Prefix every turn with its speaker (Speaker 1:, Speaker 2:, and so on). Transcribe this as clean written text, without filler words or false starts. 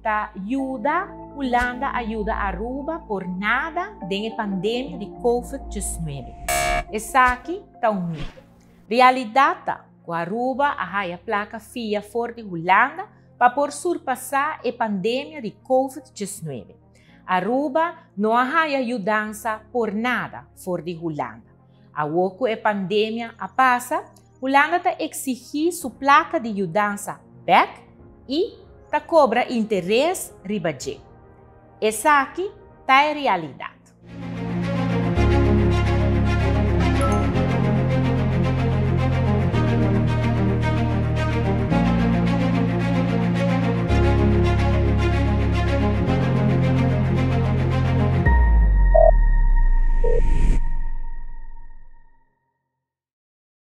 Speaker 1: Ta yuda Hulanda a yuda Aruba por nada den e pandemia di Covid-19. Esaki ta un mito. Realidad ta cu Aruba a haya placa fia for di Hulanda pa por surpasa e pandemia di Covid-19. Aruba no a haya yudansa por nada for di Hulanda. Awor cu e pandemia a pasa, Hulanda ta exigi su placa di yudansa bek y ta cobra interes riba dje. Esaki ta e realidad.